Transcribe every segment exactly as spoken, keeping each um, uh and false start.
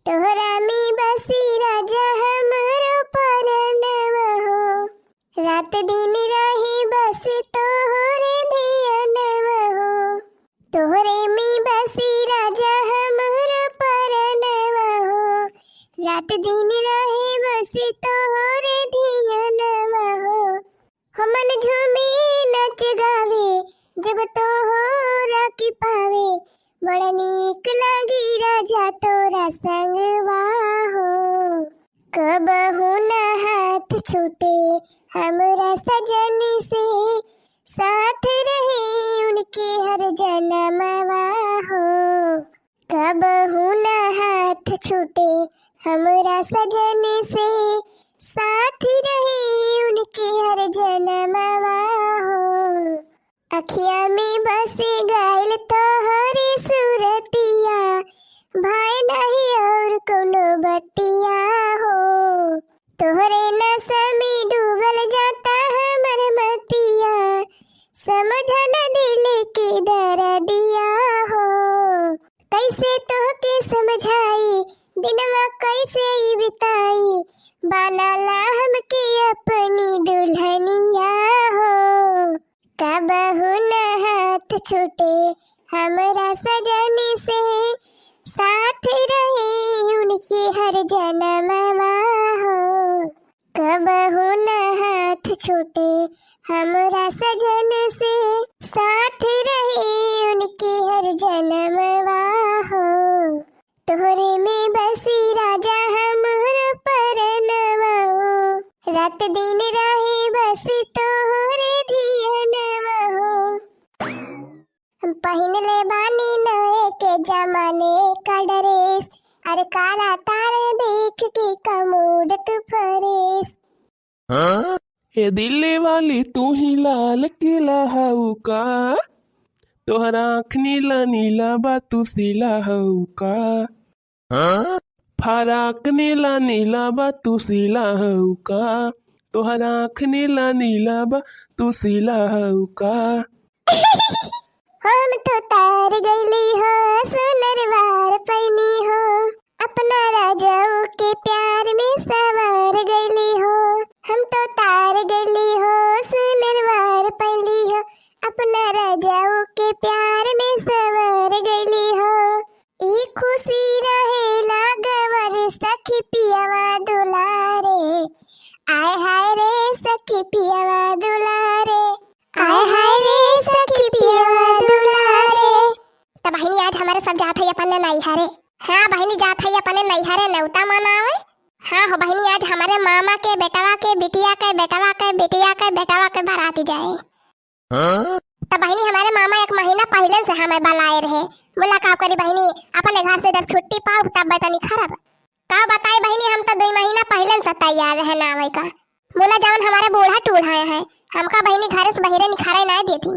तोहरा में बसी राजा हमरो परनवा हो, रात दिन रही बस तोहरे धियनवा हो। तोहरे में बसी राजा हमरो परनवा हो, रात दिन रही बस तोहरे धियनवा हो। हो मन झूमे नच गावे, जब तोहरा के पावे, बड़ा नीक लागी राजा तोरा संगवा हो। कबहू न हाथ छूटे हमरा सजन से, साथ रहे उनके हर जनमवा हो। कबहू न हाथ छूटे हमरा सजन से, साथ रहे उनके हर जनमवा हो। अखिया में बस गइल तोहरे सूरतिया, भाए नहीं और कोनो बतिया हो। तोहरे नशा में डूबल जाता हमर मतिया, समझा न दिल के दरदिया हो। कैसे तोहके समझाई, दिनवा कैसे ई बिताई, बनाला हमके अपनी दुल्हनिया हो। कबहू न हाथ छूटे हमरा सजन से, साथ रहे उनके हर जनमवा हो। कबहू न हाथ छूटे हमरा सजन से, साथ रहे उनके हर जनमवा हो। तोहरे में बसी राजा हमरो परनवा हो, रात दिन रहे बस तोहरे धियनवा हो। हम पहिनले बानी नए के जमाने का ड्रेस, अरे काला तारे देख के कमोड तू फरेस। हाँ? ए दिल्ली वाली, तू ही लाल किला हऊ का? तोहर आँख नीला नीला बा, तू सीला हऊ का? हाँ? फराक नीला नीला बा, तू सीला हऊ का? तोहर आँख नीला नीला बा, तू सीला हऊ का? हम तो तार गइली हो, सुनर वार पैनी हो, अपना राजाऊ के प्यार में सवार गइली हो। हम तो तार गइली हो, सुनर वार पैली हो, अपना राजाऊ के प्यार में सवार गइली हो। ई खुशी रहेला गवर सखी पियवा दुलारे, आय हाय रे सखी पियवा दुलारे। आय हाय रे सखी पियवा दुलारे। त बहिनी, आज हमरे सब जात है अपने नैहरे। हाँ बहिनी, जात है अपने नैहरे नेवता मनावे। हाँ हो बहिनी, आज हमरे मामा के बेटवा के बिटिया के बेटवा के बिटिया के बेटवा के बारात जाए। हाँ? त बहिनी, हमरे मामा एक महीना पहिले से हमें बलाए रहे। मुला का करी बहिनी, अपने घर से जब छुट्टी पाओ तब तनी खरब। का बताई बहिनी, हम तो दुई महीना पहिले से तैयार रहे ना आवे का। मुला जवन हमारे बूढ़ा टूढ़ा है, हमका बहिनी घरे से बहिरे निखारे ना देती।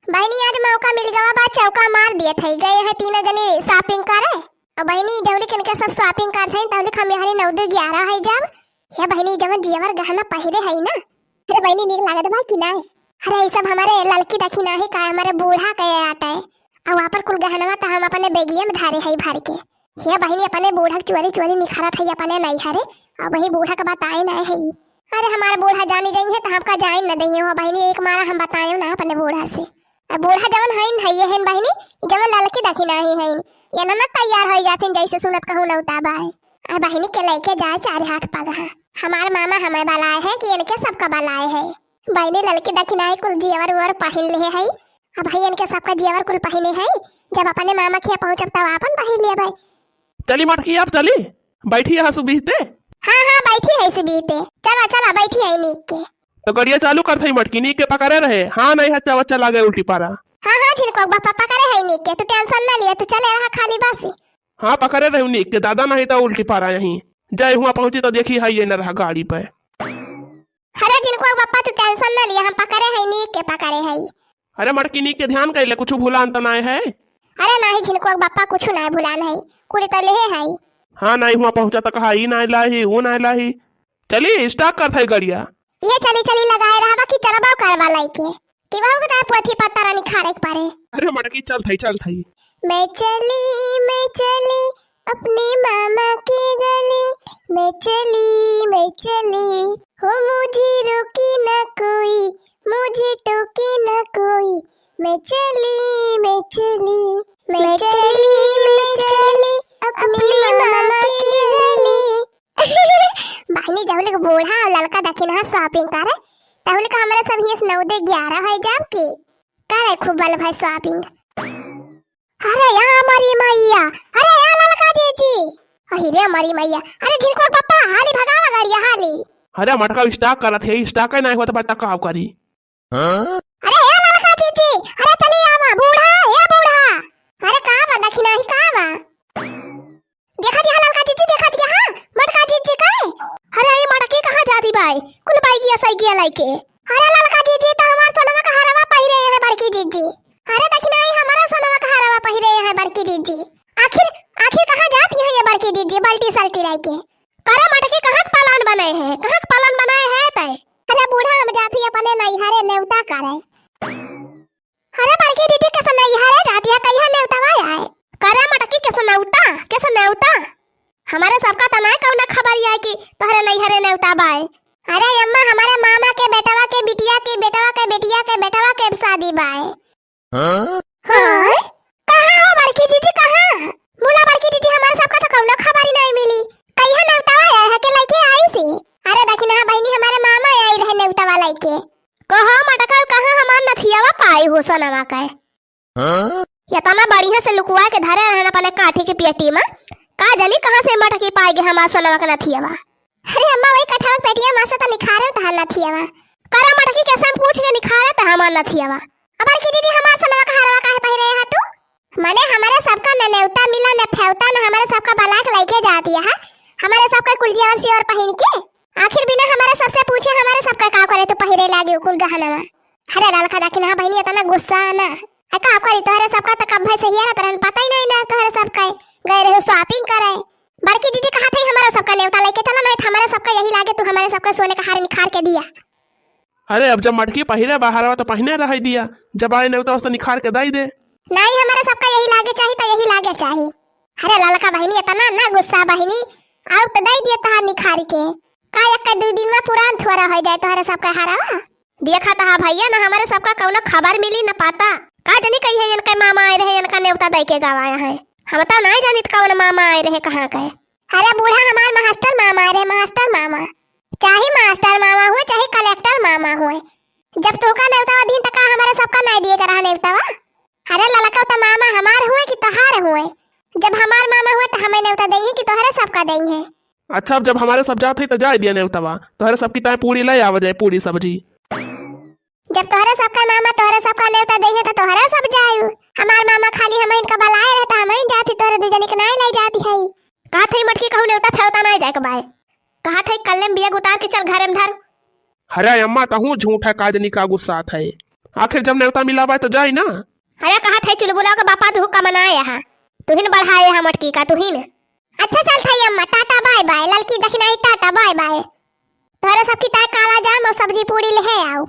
बहिनी आज मौका मिल गवा बा, चौका मार दिए थे, गए हैं तीनों जने shopping करे। और बहिनी जौली किनके सब shopping कर थे, तौली हम यहाँ नौ दो ग्यारह है जब। हे बहिनी जवन जेवर गहना पहिरे है ना, अरे बहिनी नीक लागत बा कि नाय? अरे ई सब हमारे ललकी दखिना ही का, हमारे बूढ़ा के आटे। और वहाँ पर कुल गहनवा तो हम अपने बेगिया में धारे है भर के। हे बहिनी, अपने बूढ़ा के चोरी चोरी निखरत है अपने नैहरे, और वही बूढ़ा के बताए ना है। अरे हमार बूढ़ा जानी जाई है तो हमका जाए न दइए हो बहिनी, एक मारा हम बताए ना अपने बूढ़ा से। अब बूढ़ा जवन हईन है ये हईन बहिनी, जवन ललकी दखिना ही हईन, ये ना, ना तैयार हो जाथिन जैसे सुनत कहूँ नौता बाय। आ बहिनी के लेके जाए चार हाथ पगहा। हमार मामा हमें बलाए है कि इनके सबका बलाए है। बहिनी ललकी दखिना ही कुल जेवर उवर पहिन ले है। अब भाई इनके सबका जेवर कुल पहिने है, जब अपने मामा के यहाँ पहुँचब तब आपन पहिन लेबै। चली मटकी, आप चली, बैठी यहाँ सुबीते। हाँ, हाँ, बैठी है सुबीते। चला, चला, बैठी है नीक के। तो गड़िया चालू कर थई मटकी, नीक के पकड़े रहे। हाँ, नहीं, हच्चा बच्चा लागे उल्टी पारा। हाँ, हाँ, झिनकुआ बप्पा पकड़े है नीक के, तू tension ना लिया, तू चले रहा खाली बस। हाँ, पकड़े रहे नीक के, दादा नहीं तो उल्टी पारा यहीं। जाए हुआ पहुँची तो देखी है ये न रहा गाड़ी पे। अरे झिनकुआ बप्पा, तू tension ना लिया, हम पकड़े है नीक के, पकड़े है। अरे मटकी, नीक के ध्यान कइले, कुछ भुलान त नाय है? अरे नाही झिनकुआ बप्पा, कुछ नाय भुलान है, कुल तो लेहे है। हाँ, नाही हुआ पहुँचा त कहा, ई नाय लाही, वो नाय लाही। चली, start कर थाई गड़िया। ये चली, चली लगाए रहबा कि चलबा करबा लइके। कि बहू के पोथी पत्तर निखारे के परे। अरे मटकी, चल थाई, चल थाई। मैं चली, मैं चली अपने मामा के गली मैं चली, मैं चली, हो मुझे रोके ना कोई, मुझे टोके ना कोई, मैं चली, मैं चली, मैं चली, मैं चली अपने मामा के गली। बहिनी, जब ले बूढ़ा और ललका दखिनहा shopping करे, तब ले का हमरे सब हियाँ से नौ दे ग्यारह होइ जाब के। करे खूब बल भाई shopping। अरे या हमारी मैया, अरे या ललका जीजी, अरे रे हमारी मैया, अरे झिनकुआ पप्पा, हाली भगावा गाड़िया, हाली। अरे मटका stock करत है, stock ही नहीं होत बा त का करी? अरे या ललका जीजी, अरे चली आवा, बूढ़ा, या बूढ़ा, अरे का बा दखिनही का बा? देखा दिया ललका जीजी, देखा दिया, हाँ, मटका जीजी का। अरे ये मटकी कहाँ जाती बाय? कुल बाइगिया साइगिया लइके। अरे ललका जीजी, त हमार सोनवा का हरवा पहिरे है बड़की जीजी। अरे दखिनही, हमारा सोनवा का हरवा पहिरे है बड़की जीजी। आखिर, आखिर कहाँ जाती है ये बड़की जीजी, बाल्टी साल्टी लइके? करे मटकी, कहाँ के plan बनाए है? कहाँ के plan बनाए है तय? अरे बूढ़ा, हम जाती अपने नैहरे नेवता करे। अरे बड़की दीदी, कैसे नैहरे जाती है, कहिया नेवतवा आए? करे मटकी, कैसे नेवता, कैसे नेवता? हमारे सबका त नाय कौनो खबर आए कि तोहरे नैहरे नेवता बाए। अरे अम्मा, हमारे मामा के बेटवा के बिटिया के बेटवा के बेटिया के बेटवा के शादी बाए। हाँ? हाँ? कहाँ हो बड़की दीदी, कहाँ? मुला बड़की दीदी, हमारे सबका त कौनो खबर ही नहीं मिली। कहिया नेवतवा आए है के लइके आई सी? अरे दखिनहा बहिनी, हमारे मामा आई रहे नेवतवा लइके। कहो मटका, कहाँ हमार नथियावा पाई हो सोनवा के? हाँ? एतना बढ़िया से लुकुआ के धरे रहन अपने काठी के पेटी में, का जानी कहाँ से मटकी पाई गे हमार सोनवा के नथियावा। अरे अम्मा, वही कठवा पेटिया में से त निखारे तहार नथियावा। करा मटकी, कैसे हम पूछ के निखारे त हमार नथियावा। अब बड़की दीदी, हमार सोनवा का हरवा काहे पहिरे है तू? मने हमारे सबका न नेवता मिला, न फेवता, न हमारे सबका बलाक लइके जाती है। हमारे सबका कुल जेवर सेवर पहिन के, आखिर बिना हमारे सबसे पूछे हमारे सबका का करे तू पहिरे लागे उ कुल गहनवा? अरे ललका दखिनहा बहिनी, एतना गुस्सा ना। आ का करी, तोहरे सबका त कब भई सहिया रहत रहन, पता ही नहीं ना तोहरे सबका गए रहे shopping करे। बड़की दीदी कहत है, हमारे सबका नेवता लइके चला, नहीं त हमारे सबका यही लागे तू हमारे सबका सोने का हार निखार के दिया। अरे अब जब मटकी पहिरे बा हरवा त पहिने रह दिया, जब आए नेवता उस निखार के दई दे। नहीं, हमारे सबका यही लागे चाही त यही लागे चाही। अरे ललका बहिनी, एतना ना गुस्सा बहिनी, आओ त दई दिया तहार निखार के। का एक दू दिन में पुरान थोड़ा हो जाए तोहरे सबका हरवा? देखा तहा भैया, ना हमारे सबका कौनो खबर मिली, ना पता। का जानी कही है, इनके मामा आए रहे, इनका नेवता दे के गवाया है। हम तो नहीं जानित कौन मामा आए रहे, कहाँ के। अरे बूढ़ा, हमार मास्टर मामा आए रहे, मास्टर मामा। चाहे मास्टर मामा हुए, चाहे कलेक्टर मामा हुए, जब तोहका नेवता दीन, त का हमारे सबका नहीं दिए के रहा नेवता? अरे ललका, त मामा हमार हुए कि तोहार हुए? जब हमार मामा हुए, त हमें नेवता दई है कि तोहरे सबका दई है? अच्छा, अब जब हमारे सब जात है, त जाए दिया नेवतवा। तोहरे सबकी ताए पूरी ले आवा जाए, पूरी सब्जी। जब तोहरे सबका मामा तोहरे सबका नेवता दई है, त तोहरे सब जाए। हमार मामा खाली हमें इनका बलाए रहे, त हमें जाती, तोहरे दू जनी के नाई लाई जाती है। कहा थे मटकी, कहूँ नेवता फेवता नाई जाए के बाय। कहा थे कल्ले में बिया उतार के चल घरे में धर। अरे अम्मा, तहूँ झूठ है, का जानी का गुस्सा थे। आखिर जब नेवता मिला बाय, त जाई ना। अरे कहा थे चुलबुला के बापा, तू का मनाए हा, तुहिन बढ़ाए हा मटकी का, तुहिन। अच्छा चल थाई अम्मा, टाटा बाय बाय, ललकी दखिनाई टाटा बाय बाय। तोहरे सबकी ताए काला जाम और सब्जी पूरी ले आओ।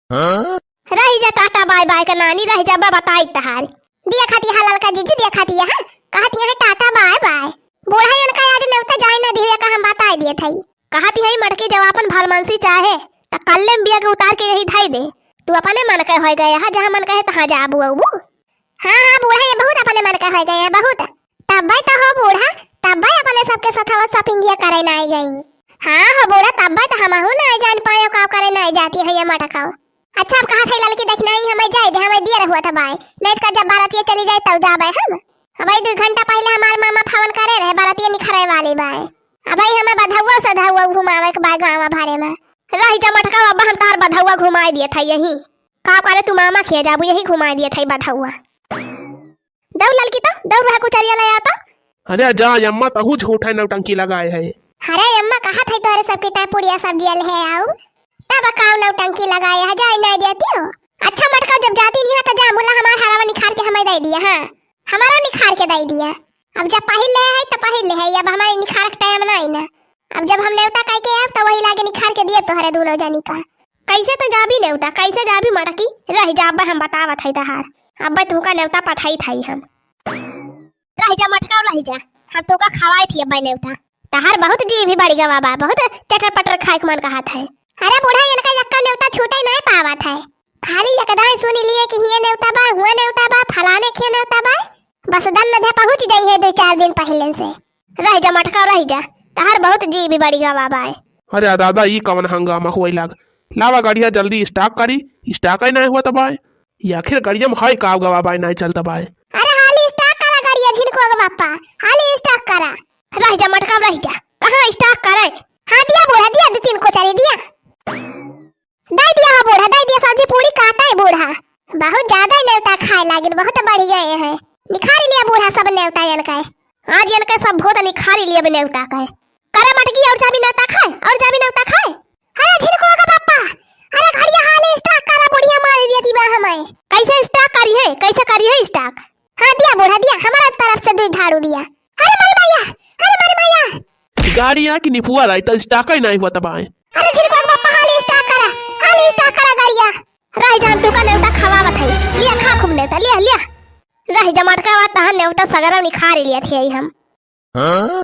हाँ? रही जा टाटा बाय बाय के नानी, रही जा, बा बताई तहार। दिया खाती हा ललका जीजी, दिया खाती हा, कहती है टाटा बाय बाय। बूढ़ा इनका याद नेवता जाए ना दिहुआ का हम बताए दिए थाई। कहती है मटकी जब आपन भलमनसी चाहे, त कल्ले में बिया के उतार के यही धाई दे। तू अपने मन के होए गए हा, जहाँ मन कहे तहाँ जाबू अबू। हाँ, हाँ, बूढ़ा ये बहुत अपने मन के होए गए हैं, बहुत। तब्बे तो हो बूढ़ा, तब्बे अपने सबके सथवा shopping ये करे नाई गई। हाँ हो बूढ़ा, तब्बे तो हमहू नाई जान पाए का करे नाई जाती है ये मटकाओ। अच्छा, अब कहा थे ललकी दखिनाई हमें जाए दे, हमें दिया रहुआ था बाय, नहीं तो जब बारातिया चली जाए तब जाबे हम। अब दो घंटा पहले हमार मामा फोन करे रहे, बारातिया निखरे वाली बाय। अब हमें बधौआ सधौआ घुमावे के बाय गाँव भरे में। रही जा मटकाओ, अब हम तार बधौआ घुमाए दिए था यही। का करे तू मामा खिया जाबू, यही घुमाए दिए था बधौआ। दौड़ ललकी तो, दौड़ रहा कुचरिया ले आता। अरे जा अम्मा, तहू झूठा नौटंकी लगाए है। अरे अम्मा, कहा थे तोहरे सबके ताए पुड़िया सब्जिया ले आओ, तब काऊ नौटंकी लगाए है, जाए नहीं देती हो। अच्छा मटका, जब जाती नहीं है तो जा मुला हमार हरावा निखार के हमें दे दिया, हाँ, हमारा निखार के दे दिया। अब जब पहिल ले है तो पहिल ले है, अब हमारे निखार के टाइम नहीं ना। अब जब हम नेवता कह के आब तो वही लागे निखार के दिए तोहरे दोनों जनी का। कैसे तो जाबी नेवता, कैसे जाबी मटकी? रह जा, अब्बे हम बतावत है तहार। अब्बे तुहका नेवता पठाई थाई हम। रह जा मटका, रह जा। हम तोका खवाइत ही अब्बे नेवता। तहार बहुत जीभ बढ़ि गवा बा, बहुत चटर पटर खाए के मन कहत है। अरे बूढ़ा, इनका यक्का नेवता छूटे नहीं पावत है। खाली यकदाई सुनि लिए कि हिये नेवता बा, हुआ नेवता बा, फलाने के नेवता बा। बस दन में पहुँच जाई है दो चार दिन पहिले से। रहि जा मटका, रहि जा, तहार बहुत जीभ बढ़ि गवा बा। अरे दादा, ई कवन हंगामा होए लाग? लावा गड़िया जल्दी start करी, start ही नहीं हुआ तबाय। या आखिर गड़िया में है का गवा बाय नहीं चलता बाय। अरे हाली start करा गड़िया झिनको के बापा, हाली start करा। रहि जा मटका, रहि जा, कहाँ start करे? हाँ दिया बूढ़ा, दिया दो तीन कोचरी दिया। दे दिया हो बूढ़ा, दे दिया, सब्जी पूरी काटा है बूढ़ा। बहुत ज्यादा ही नेवता खाए लागिन, बहुत बढ़ि गए हैं। निखारि लिया बूढ़ा सब नेवता यनका। आज यनका सब भूत निखारि लिया बे नेवता का। करे मटकी, और जाबी नेवता खाए, और जाबी नेवता खाए। अरे झिनको का पापा, अरे घड़िया हाले start करा, बुढ़िया मार दिया थी बा हमारे। कैसे start करी है, कैसे करी है start? हाँ दिया बूढ़ा दिया, हमारा तरफ से दो झाड़ू दिया। अरे मारी मैया, अरे मारी मैया। गाड़ी आ कि निपुआ रही तो start ही नहीं हुआ तबाय। अरे झिनको का पापा हाले start करा, हाले start करा गाड़िया। रहि जा, हम तोका नेवता खवावत है। लिया, खा खूब नेवता, लिया, लिया। रहि जा मटका, तहार नेवता सगरा निखारि लिया थी हम। हाँ?